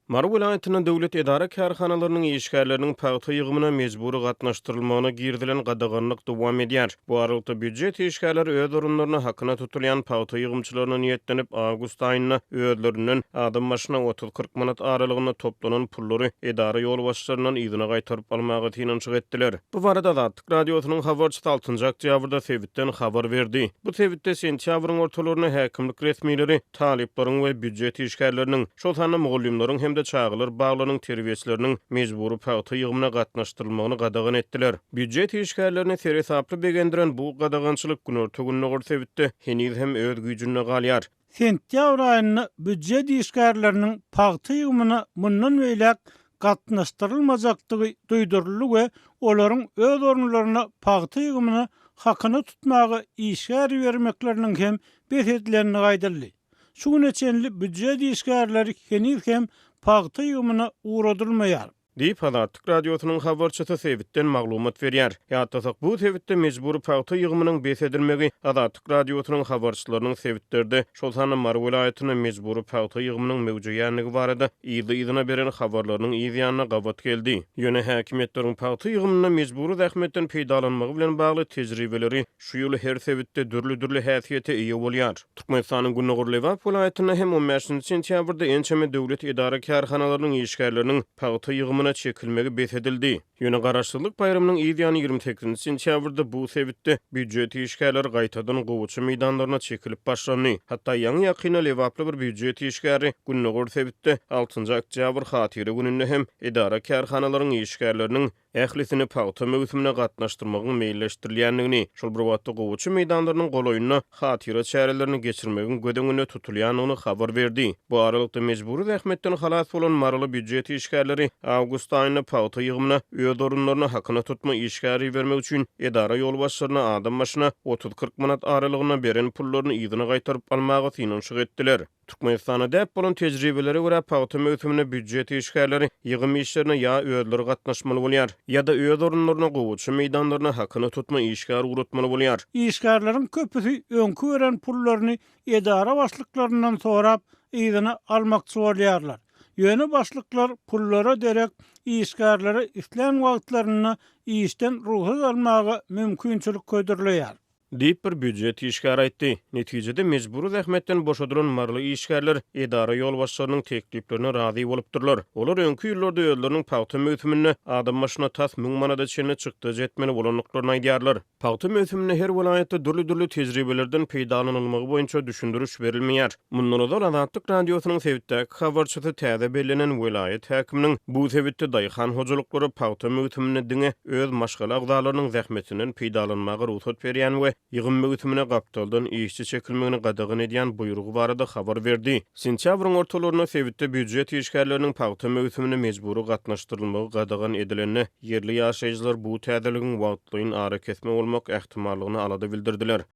Mary welaýatynda döwlet edara-kärhanalarynyň işgärleriniň pagta ýygymyna mejbury gatnaşdyrylmagyna girizilen gadaganlyk dowam edýär. Bu aralykda, býujet işgärleri öz orunlaryna hakyna tutulýan pagta ýygymçylaryna niýetlenip, awgust aýynda özlerinden adam başyna 30-40 manat aralygynda toplanan pullary edara ýolbaşçylaryndan yzyna gaýtaryp almaga synanyşyk etdiler. Bu barada Azatlyk Radiosynyň habarçysy altynjy oktýabrda sebitden habar berdi. Bu sebitde sentýabryň ortalarynda häkimlik resmileri talyplaryň we býujet işgärleriniň, şol sanda mugallymlaryň hem-de çagalar baglarynyň terbiýeçileriniň mejbury pagta ýygymyna gatnaşdyrylmagyny gadagan etdiler. Býujet işgärlerini seresaply begendiren bu gadagançylyk günorta-gündogar sebitde heniz hem öz güýjünde galýar. Sentýabr aýynda býujet işgärleriniň pagta ýygymyna mundan beýläk gatnaşdyrylmajakdygy duýduryldy we olaryň öz orunlaryna pagta ýygymyna hakyna tutmaga işgär ibermekleriniň hem bes edilendigi aýdyldy. Şu güne çenli býujet işgärleri heniz hem pagta ýygymyna ugradylmaýar. Diýip, Azatlyk Radiosynyň habarçysy sebitden maglumat berýär. Ýatlasak, bu sebitde mejbury pagta ýygymynyň bes edilmegi Azatlyk Radiosynyň habarçylarynyň sebitlerde, şol sanda Mary welaýatynda mejbury pagta ýygymynyň möwjeýändigi barada yzly-yzyna beren habarlarynyň yz ýanyna gabat geldi. Ýöne häkimiýetleriň pagta ýygymynda mejbury zähmetden peýdalanmagy bilen bagly tejribeleri şu ýyl her sebitde dürli-dürli häsiýete eýe bolýar. Türkmenistanyň gündogar Lebap welaýatynda hem on bäşinji sentýabrda ençeme döwlet edara-kärhanalarynyň işgärleriniň pagta ýygymyna çekilmegi bes edildi. Ýöne Garaşsyzlyk baýramynyň yz ýany 28-nji sentýabrda bu sebitde býujet işgärleri gaýtadan gowaça meýdanlaryna çekilip başlandy. Hatda ýaňy-ýakynda lebaply bir býujet işgäri gündogar sebitde altynjy oktýabr Hatyra gününde hem edara-kärhanalaryň işgärleriniň ählisini pagta möwsümine gatnaşdyrmagyň meýilleşdirilýändigini, şol bir wagtda gowaça meýdanlarynyň golaýynda hatyra çärelerini geçirmegiň göz öňünde tutulýandygyny habar berdi. Bu aralykda, mejbury zähmetden halas bolan maryly býujet işgärleri awgust aýynda pagta ýygymyna öz orunlaryna hakyna tutma işgär ibermek üçin edara ýolbaşçylaryna adam başyna 30-40 manat aralygynda beren pullaryny yzyna gaýtaryp almaga synanyşyk etdiler. Türkmenistanda däp bolan tejribelere görä, pagta möwsüminde býujet işgärleri ýygym işlerine ýa özleri gatnaşmaly bolýar, ýa-da öz orunlaryna gowaça meýdanlaryna hakyna tutma işgär ugratmaly bolýar. Işgärleriň köpüsi öňki beren pullaryny edara başlyklaryndan sorap, yzyna almakçy bolýarlar. Ýöne başlyklar pullara derek işgärlere islän wagtlarynda işden rugsat almaga mümkinçilik hödürleýär. Diýip, bir býujet işgäri aýtdy. Netijede, mejbury zähmetden boşadylan maryly işgärler edara ýolbaşçylarynyň tekliplerine razy bolupdyrlar. Olar öňki ýyllarda özleriniň pagta möwsüminde adam başyna tas müň manada çenli çykdajy etmeli bolandyklaryny aýdýarlar. Pagta möwsüminde her welaýatda dürli-dürli tejribelerden peýdalanylmagy boýunça düşündiriş berilmeýär. Mundan ozal Azatlyk Radiosynyň sebitdäki habarçysy täze bellenen welaýat häkiminiň bu sebitde daýhan hojalyklara pagta möwsüminde diňe öz maşgala agzalarynyň zähmetinden peýdalanmaga rugsat berýän we ýygym möwsümine gapdaldan işçi çekilmegini gadagan edýän buýrugy barada habar berdi. Sentýabryň ortalarynda sebitde býujet işgärleriniň pagta möwsümine mejbury gatnaşdyrylmagy gadagan edilende, ýerli ýaşaýjylar bu täzeligiň wagtlaýyn arakesme bolmak ähtimallygyna alada bildirdiler.